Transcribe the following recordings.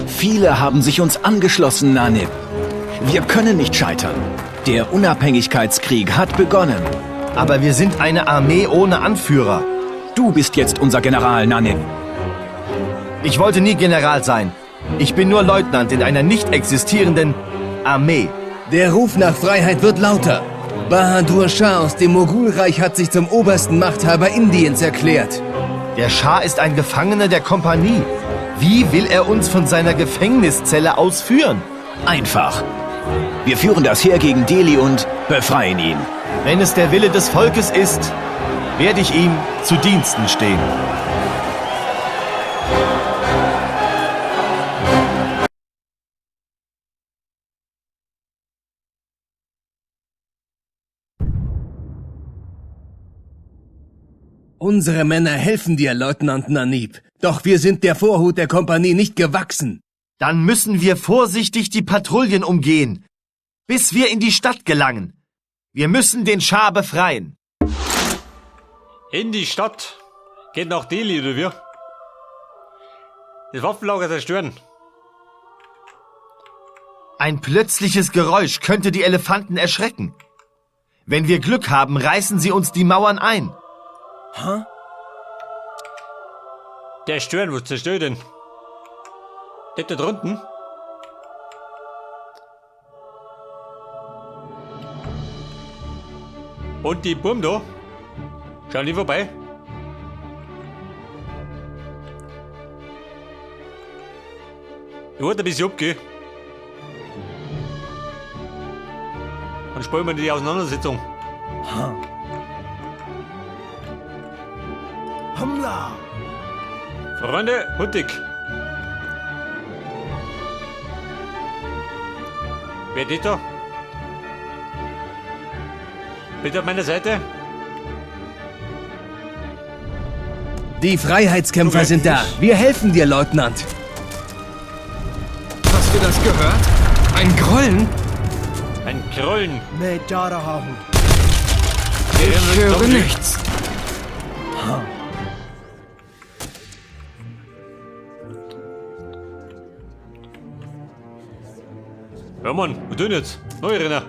Viele haben sich uns angeschlossen, Nanib. Wir können nicht scheitern. Der Unabhängigkeitskrieg hat begonnen. Aber wir sind eine Armee ohne Anführer. Du bist jetzt unser General, Nanib. Ich wollte nie General sein. Ich bin nur Leutnant in einer nicht existierenden Armee. Der Ruf nach Freiheit wird lauter. Bahadur Shah aus dem Mogulreich hat sich zum obersten Machthaber Indiens erklärt. Der Schah ist ein Gefangener der Kompanie. Wie will er uns von seiner Gefängniszelle aus führen? Einfach. Wir führen das Heer gegen Delhi und befreien ihn. Wenn es der Wille des Volkes ist, werde ich ihm zu Diensten stehen. Unsere Männer helfen dir, Leutnant Nanib. Doch wir sind der Vorhut der Kompanie nicht gewachsen. Dann müssen wir vorsichtig die Patrouillen umgehen, bis wir in die Stadt gelangen. Wir müssen den Schah befreien. In die Stadt. Geht nach Delhi, oder wie? Das Waffenlager zerstören. Ein plötzliches Geräusch könnte die Elefanten erschrecken. Wenn wir Glück haben, reißen sie uns die Mauern ein. Der stören, was zerstört denn? Der da drunten? Und die Burm da? Schauen die vorbei? Ich wollte ein bisschen abgehen. Dann spielen wir die Auseinandersetzung. Freunde, hurtig! Wer geht da? Bitte auf meiner Seite. Die Freiheitskämpfer Okay. sind da. Wir helfen dir, Leutnant. Hast du das gehört? Ein Grollen? Ein Grollen. Ich höre nichts. Ja, Mann, was tun jetzt? Neue Renner.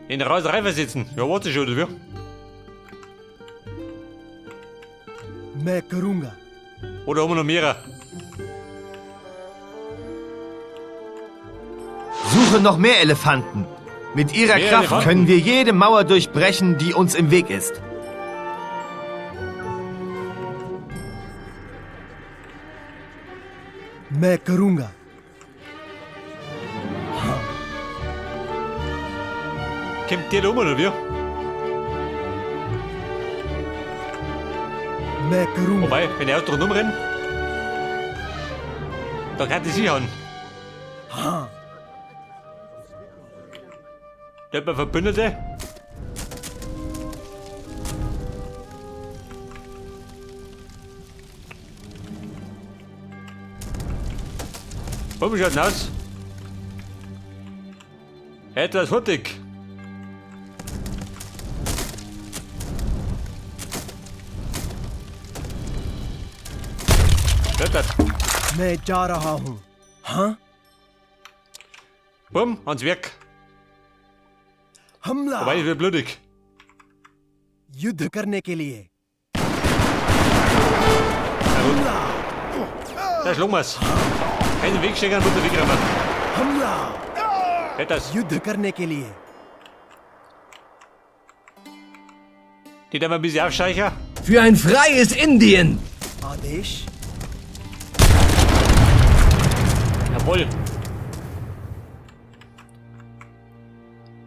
In der Reiserei versetzen. Ja, warte schon, oder wie? Oder haben wir noch mehrere? Suche noch mehr Elefanten. Mit ihrer Mehr Kraft Elefanten? können wir jede Mauer durchbrechen, die uns im Weg ist. Kommt der da um, oder wie? Wobei, wenn ich Auto rundum renne, da kann ich sie hauen. Da hat man Verbündete. Warum schaut denn aus? Etwas hurtig. Hört das? Bumm, ans Werk. Wobei, ich wird blutig. युद्ध करने के लिए Da schlagen wir's. Keinen Weg stecken, muss der Weg rein. Hört das? युद्ध करने के लिए Die da mal ein bisschen aufscheichen. Für ein freies Indien! Adesh Jawohl.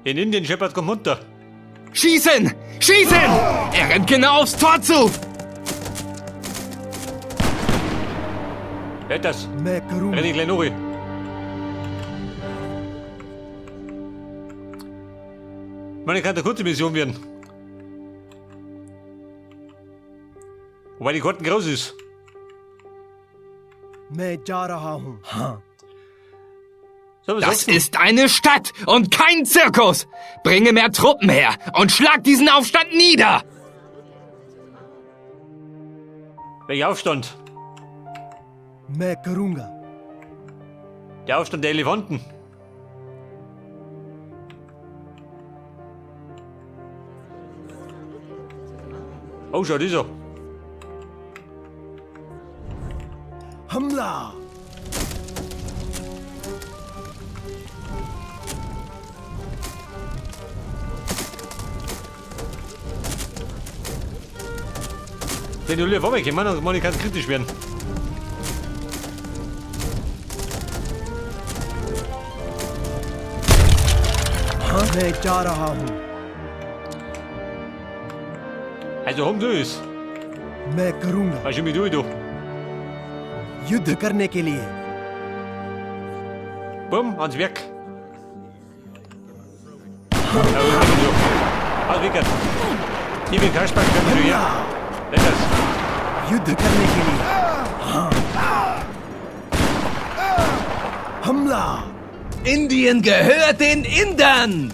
In Indien scheppert kommt runter. Schießen! Schießen! Er rennt genau aufs Tor zu! Hört das? Renn ich gleich noch. Meine kann eine kurze Mission werden. Wobei die Karten groß ist. मैं जा रहा हूँ हाँ So, was Das sagst du? ist eine Stadt und kein Zirkus. Bringe mehr Truppen her und schlag diesen Aufstand nieder. Welcher Aufstand? मैं करूंगा Der Aufstand der Elefanten. Oh, schau, dieser. हमला Wenn du lieber vorbeikommen, dann kann ich ganz kritisch werden. हाँ मैं जा रहा हूँ Also, hom du es. मैं करूंगा Was ich mit du, du. युद्ध करने के लिए Bumm, ans Werk. Ja, du. Ans Werk. Ich bin Kasper, komm schon her. Lass das. युद्ध करने के लिए हाँ हमला Indien gehört den Indern!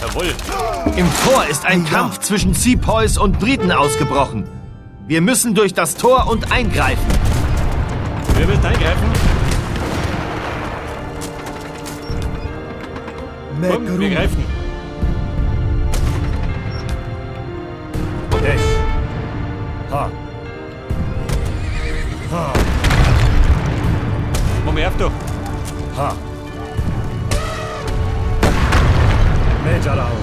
Jawohl. Im Tor ist ein Kampf zwischen Sepoys und Briten ausgebrochen. Wir müssen durch das Tor und eingreifen. Wir müssen eingreifen. मैं Bumm, wir करूंगा greifen. आदेश हाँ हाँ Mach mal auf, du. हाँ मैं जा रहा हूँ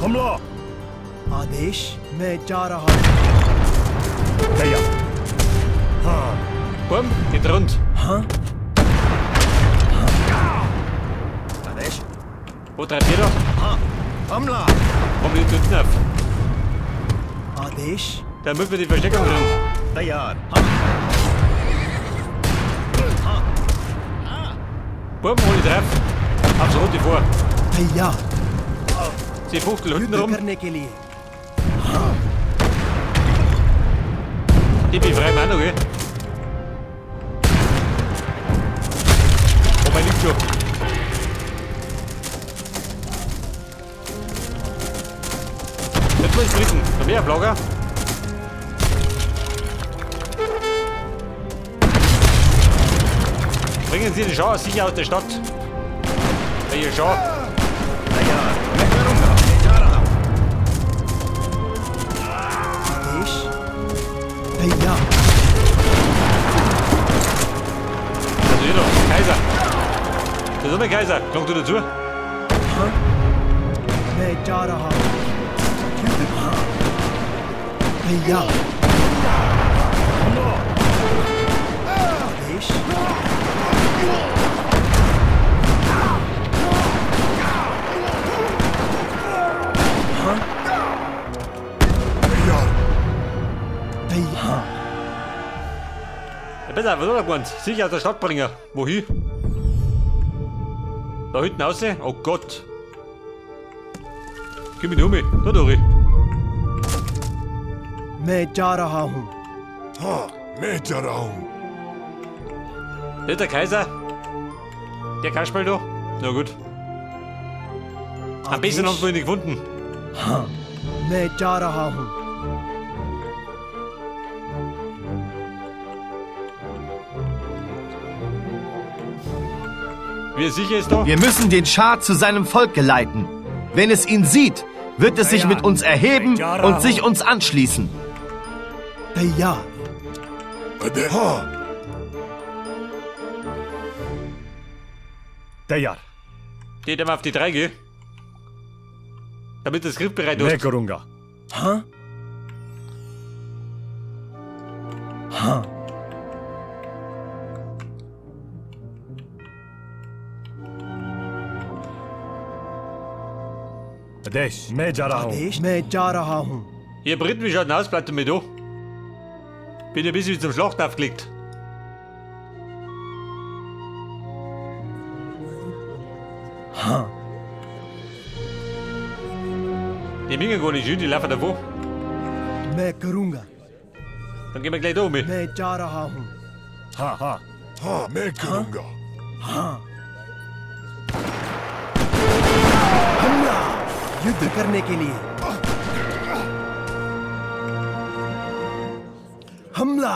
हमला आदेश मैं जा रहा हूँ तैयार हाँ Bumm, geht rund. हाँ आदेश Wo treibt ihr da? हाँ हमला Komm, die hinten auf. आदेश Damit wir die Versteckung kriegen. तैयार हाँ Bumm, hol die drauf. Aufs Rote vor. तैयार Sie fuchteln hinten युद्ध rum. करने के लिए Die befreien wir auch noch, gell? Wobei liegt schon. Jetzt mal splitten. Noch mehr Blogger. Bringen Sie den Schau sicher aus der Stadt. Welche Schau? तैयार मैं करूँगा मैं जा रहा हूँ आदेश तैयार Also hier noch. Kaiser. Das ist der Kaiser. Kommst du dazu? हाँ मैं जा रहा हूँ युद्ध हाँ तैयार आदेश हाँ तैयार हाँ Ja, besser, was hat er gemeint? Sicher aus der Stadt bringen. Wohin? Da hinten raus? Oh Gott. Gib mich um. Da durch. मैं जा रहा हूँ हाँ मैं जा रहा हूँ Nicht der Kaiser. Der Kasperl da. Na gut. Am besten haben wir ihn nicht gefunden. हाँ मैं जा रहा हूँ Wie sicher ist da? Wir müssen den Schah zu seinem Volk geleiten. Wenn es ihn sieht, wird es sich mit uns erheben und sich uns anschließen. तैयार हाँ तैयार Die, der mal auf die drei geh. Damit das Griff bereit मैं ist. करूँगा हाँ हाँ आदेश मैं जा रहा हूँ आदेश मैं जा रहा हूँ Ihr Briten, wie schaut denn aus? Bleibt ihr mir da. Bin ein bisschen zum Schlachten aufgelegt. हाँ Die Mingen gar nicht schön, die laufen davon. मैं करूँगा Dann gehen wir gleich da um. मैं जा रहा हूँ। हाँ हाँ हाँ, मैं करूँगा। हाँ। हमला। युद्ध करने के लिए। हमला।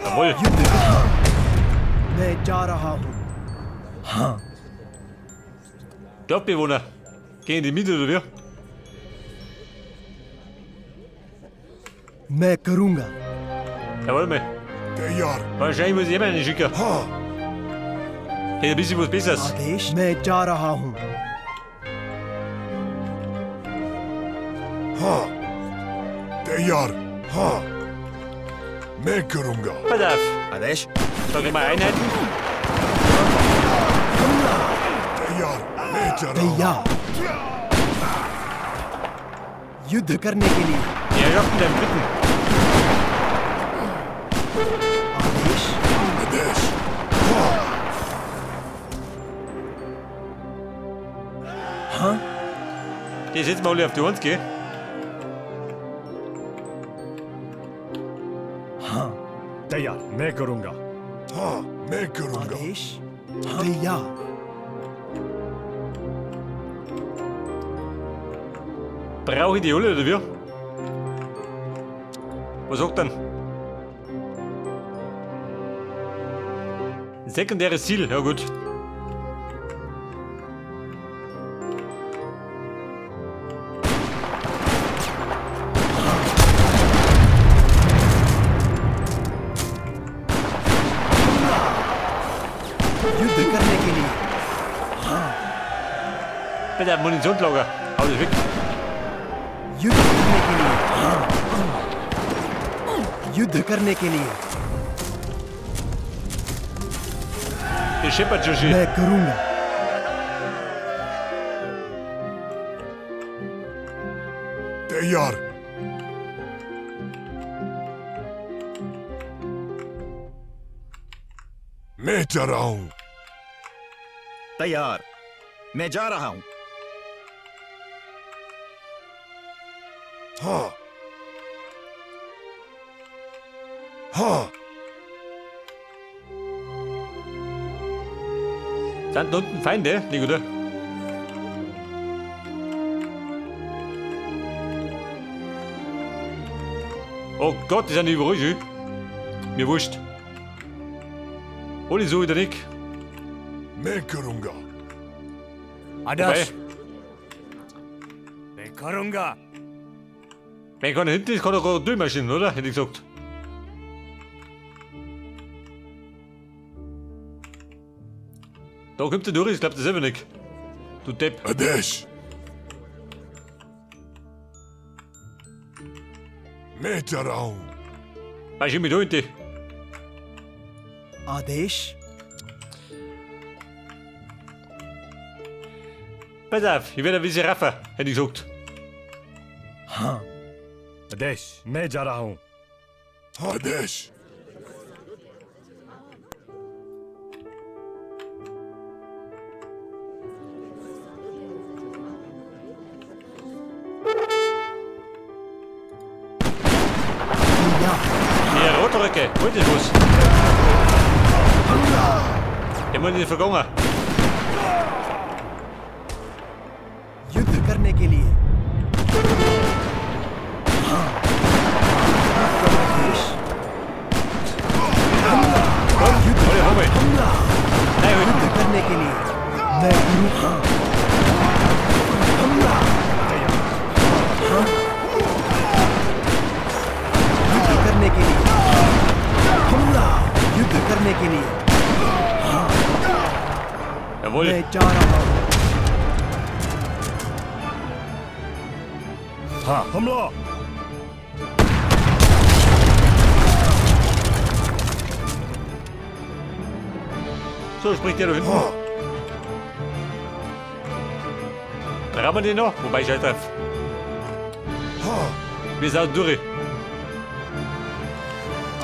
Jawohl. युद्ध। मैं जा रहा हूँ। हाँ। Dorfbewohner. Gehen in die Mitte, oder wie? मैं करूँगा। Jawohl, mal. तैयार। Wahrscheinlich muss ich immer einen schicken. हाँ। Hey, ein bisschen was Besseres. आदेश। मैं जा रहा हूँ। हाँ, तैयार। हाँ, मैं करूँगा। Pass auf. आदेश। Da kriegen wir Einheiten. तैयार। मैं जा रहा हूँ। तैयार। युद्ध करने के लिए। Die Herrschaften der Briten. आदेश। आदेश। हाँ। हाँ। Die setzen wir alle auf die 1, gell? हाँ। तैयार। मैं करूँगा। हाँ, मैं करूँगा। आदेश। तैयार। Brauche ich die alle, oder wie? Was sagt denn? Sekundäres Ziel, ja gut. युद्ध करने के लिए। Bitte Munitionslager. Hau das weg. युद्ध करने के लिए। हाँ। युद्ध करने के लिए। Das scheppert schon schön. मैं करूँगा। तैयार। मैं जा रहा हूँ। तैयार। मैं जा रहा हूँ। हाँ हाँ। Sind da unten Feinde? Nicht, oder? Oh Gott, die sind überall schon. Mir wurscht. Alle so wieder nicht. मैं करूँगा। Wobei, मैं करूँगा। wenn keiner hinten ist, kann er gerade durchmarschieren, oder? Hätte ich gesagt. Da kommt der durch, ich glaub das selber nicht. Du Depp. आदेश। मैं जा रहा हूँ। Marschier mich da hinten. आदेश। Pass auf, ich werde ein bisschen raffer, hätte ich gesagt. हाँ। आदेश। मैं जा रहा हूँ। आदेश। तैयार। Die Rotröcke, wollt ihr was? Der muss nicht vergangen. युद्ध करने के लिए। हाँ। आदेश। Komm, alle hol mal. हमला। Nein, halt. युद्ध करने के लिए। मैं करूँ। हाँ। हमला। हाँ। युद्ध करने के लिए। हमला। युद्ध करने के लिए। Jawohl. मैं जा रहा हूँ। हाँ। हमला। So, spricht der da hinten. हाँ। Brauchen wir den noch? Wobei, scheiß drauf. हाँ। Wir sind durch.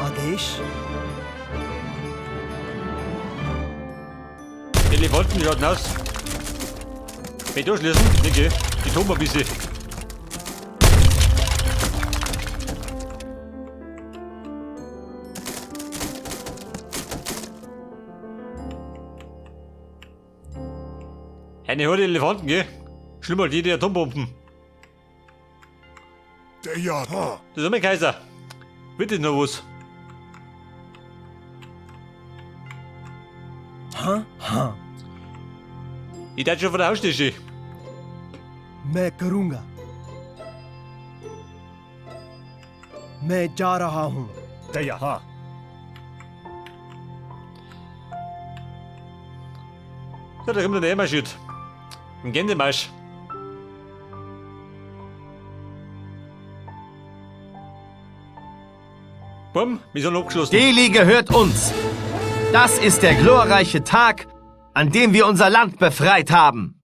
आदेश। Die Elefanten schauen aus. Wenn ich durchschließen? Nicht, gell? Die toben ein bisschen. Eine Horde Elefanten, gell? Schlimmer als jede Atombomben. तैयार हाँ Das ist mein Kaiser. Wird das noch was? हाँ हाँ Ich dachte schon vor der Haustür stehen. मैं करूंगा मैं जा रहा हूँ तैयार हाँ So, da kommt der marschiert. Im Gänsemarsch. Bumm, wir sind abgeschlossen. Delhi gehört uns. Das ist der glorreiche Tag, an dem wir unser Land befreit haben.